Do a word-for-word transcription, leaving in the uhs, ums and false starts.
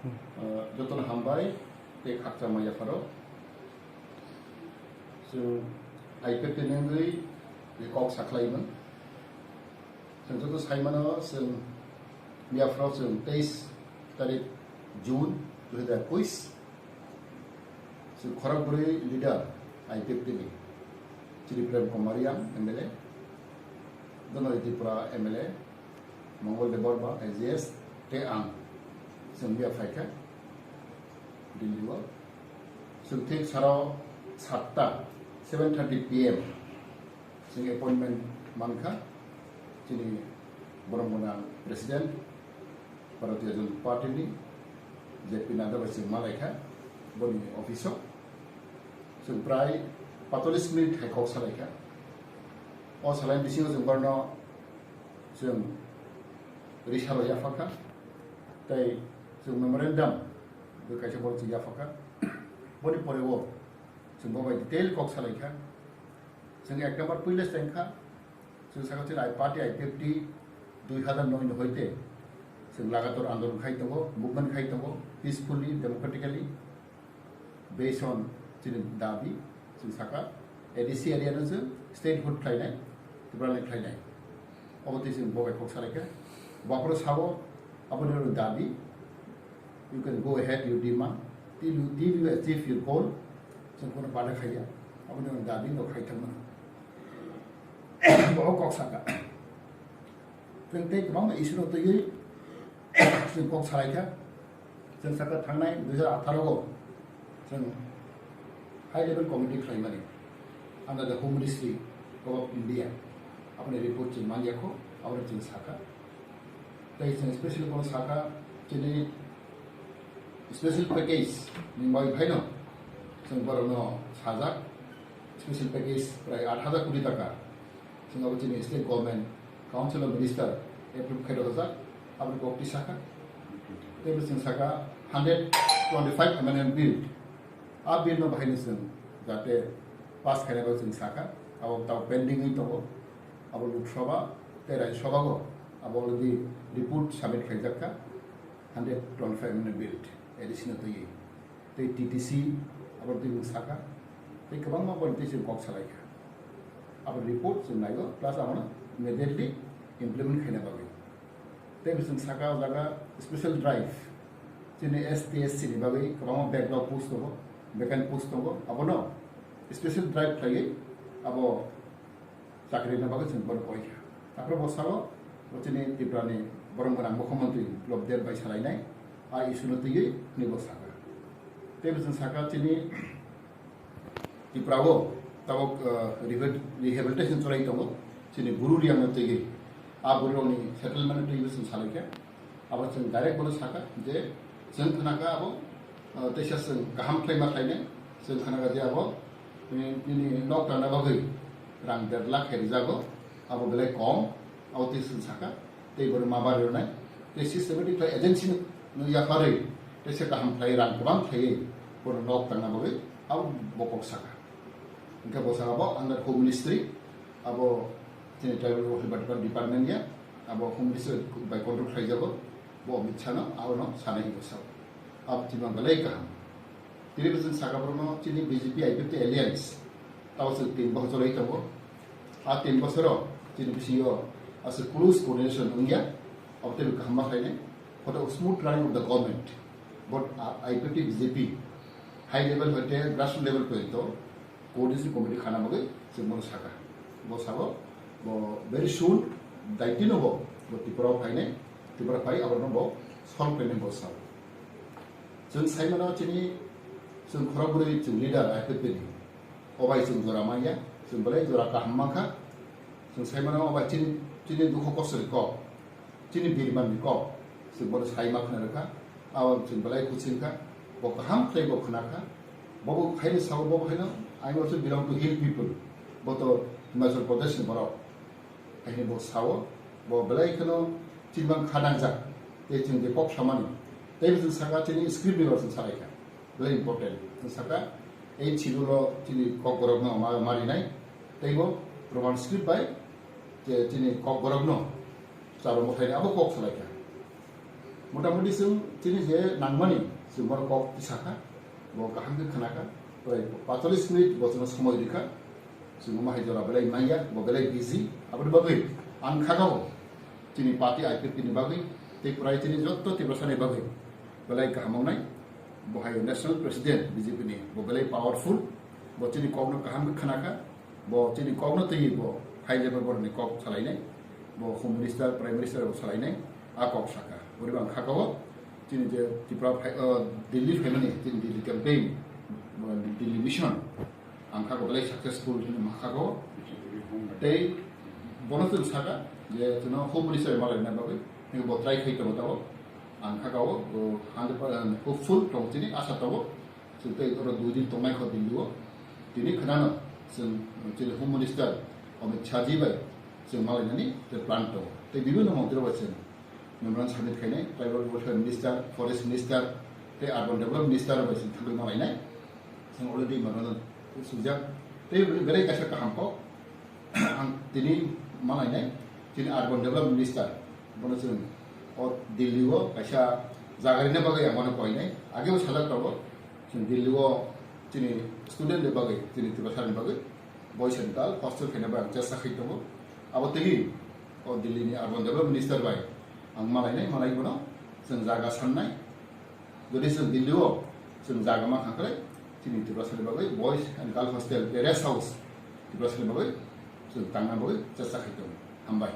Uh, jotono hambai tei khakchangma yapharo. Chwng I P F T ni wngwi kok sakhlaimung. Chwng joto saimano, chwng miyaphoro chwng teis tarik June dui hazar ekuis. Chwng khorokbrwi leader I P F T ni, Chiri Prem Kumar Reang M L A, Donori Tripura M L A, Mongol Debbarma I A S, tei ang chwng miya phaikha Delhi o. Chwng thik saro satta, seven thirty P M chwng appointment mankha chini borok gwnang President Bharatiya Janata Party ni J P Nadda bai chwng malaikha boni office o. Chwng prai patallis minute hai kok salaikha. O salai bisingo chwng borno chwng risalo yaphakha, tei chwng memorandum bo kaisa borok chwng yaphakha. Boni pore o chwng bo bai detail kok salaikha. Chwng ek number puila chengkha, chwng sakha chwng I party I P F T dui hazar noi ni hoite chwng lagatar andolon khai tongo, movement khai tongo, peacefully, democratically. Based on chini dabi, chwng sakha, A D C area no chwng statehood khlainai, Tiprani khlainai. Obo twi chwng bo bai kok salaikha. Baphuru sao, aboni oro dabi, you can go ahead your demand, till you, till you achieve your goal, chwng kono bada khaiya, aboni oro dabi no khai thangmano. Bo kok sakha. Chwng tei kwbangma issue no twiwi chwng kok salaikha. Chwng sakha thangnai dui hazar atharo o chwng high level committee khlaimani under the Home Ministry of India. Aboni report chwng manyakho, aboni chwng sakha. Tei chwng special bono sakha chini special package ni bai phaino chwng borokno sajak, special package prai aat hazar koti taka. Chwng abo chini state government, council of minister approve khai rwjak, aboni kok twi sakha. Tei bo chwng sakha hundred twenty five amendment bill. A bill no bahai ni chwng jate pass khaina bagwi chwng sakha, abo tamo pending wng tongo. Abo Lok Sabha tei Rajya Sabha o abo already report submit khaijak kha, hundred twenty five amendment bill A D C no twiwi. Tei T T C abo twi sakha, tei kwbangma borok twi chwng kok salaikha. Abo report chwng naigo, plus abono immediately implement khaina bagwi. Tei bo chwng sakha o jaga special drive, chini S T S C ni bagwi kwbangma backlog post tongo, vacant post tongo, abono special drive khlaiwi abo chakri rwna bagwi chwng bono koikha. Aphuru bo sao, bo chini Tripura ni borok gwnang mukhyamantri Biplab Deb bai salainai, a issue no twiwi hwnwi bo sakha. Tei bo chwng sakha chini Tripura o tabok, uh, rehabil-, rehabilitation chwrai tongo, chini Bru Reang no twiwi. A Bru rokni settlement no twiwi bo chwng salaikha. Abo chwng direct bono sakha je chwng khnakha abo, uh, teisa chwng kaham khlaima khlainai, chwng khnakha je abo, eh, nini nok tangna bagwi rang der lakh khe rijago, abo belai kom, abo twi chwng sakha, tei bono ma bari rwnai, tei systematic khlai agency no yapharwi, teisa kaham khlai rang kwbang khlaiwi bono nok tangna bagwi abo bo kok sakha. Hwnkhe bo sakha bo under Home Ministry, abo chini Tribal Welfare Department ya, abo Home Ministry bai control khlaijago, bo Amit Shah no abono sanai hinwi sao. Abo thwima belai kaham. Tini bo chwng sakha borokno chini B J P I P F T alliance, tabo chwng tin bohor cholai tongo. A tin bosoro chini bisingo aswk close coordination wngya, abo teibo kaham ma khlainai. Photo smooth running of the government, but, uh, I P F T B J P high level hoite grassroots level porjonto coordination committee khana bagwi chwng bono sakha. Bo sabo, bo very soon daitino bo, bo Tripura o phainai, Tripura phai abono bo solve khlainai bo sabo. Chwng saimano chini, chwng khorokbrwi chwng leader I P F T ni, o bai chwng jora manya, chwng belai jora kaham mankha. Chwng saimano o bai chini, chini dukho kosoni kok, chini birmanni kok, chwng bono sai ma khna rwkha, abo chwng belai kuching kha, bo kaham khlai bo khna kha, bo bo khaini sao bo bo haino, "I also belong to hill people," bo to Himachal Pradesh ni borok, haino bo sao, bo belai kheno chini bang kha nangjak, tei chwng je kok samani, tei bo chwng saka chini script ni rok chwng salai kha, belai important, chwng saka, ei schedule o chini kok borok no ma, ma rinai, tei bo Roman script bai, je chini kok borok no, charo mwthai ni abo kok salai kha. Motamoti chwng chini je nangmani chwng bono kok tisakha, bo kaham khe khnakha, prai patallis minute bo chwngno somoi rikha, chwng omo hai jora belai manya, bo belai busy, aboni bagwi ang khakao chini party I P F T ni bagwi tei prai chini jotto Tiprasani bagwi belai kaham wngnai, bo hai national president B J P ni, bo belai powerful, bo chini kokno kaham khe khnakha, bo chini kokno twiwi bo high level borokni kok salainai, bo home minister, prime minister bo salainai, a kok saka. Ori ang khakao chini je Tripura phai, o, Delhi phaimani, chini Delhi campaign, o, Delhi mission, ang khakao belai successful hinwi ma khakao. Tei bono chwng saka je chwngno home minister malaina bagwi, bo try khai tongo tabok. Ang khakao, o, hundred percent hopeful tongo chini, asa tongo. Chwng tei oro dui din tongnai kho Delhi o. Tini khwnano chwng chini Home Minister Amit Shah ji bai chwng malainani tei plan tongo. Tei bibinno montri bai chwng memorandum submit khainai, Tribal Welfare Minister, Forest Minister tei Urban Development Minister bai chwng thangwi malainai. Chwng already memorandum swijak. Tei belai kaisa kaham kok. Ang tini malainai, chini Urban Development Minister, bono chwng o Delhi o kaisa jaga rina bagwi ang bono koinai. Agebo sajak tongo, chwng Delhi o chini student ni bagwi, chini Tiprasa ni bagwi, boys and girl hostel khaina bagwi ang chesta khai tongo. Abo twi o Delhi ni Urban Development Minister bai ang malainai, malai bono chwng jaga sannai. Jodi chwng Delhi o chwng jaga mankha khe, chini Tiprasa ni bagwi boys and girl hostel, rest house, Tiprasa ni bagwi chwng tangna bagwi chesta khai tongo. Hambai.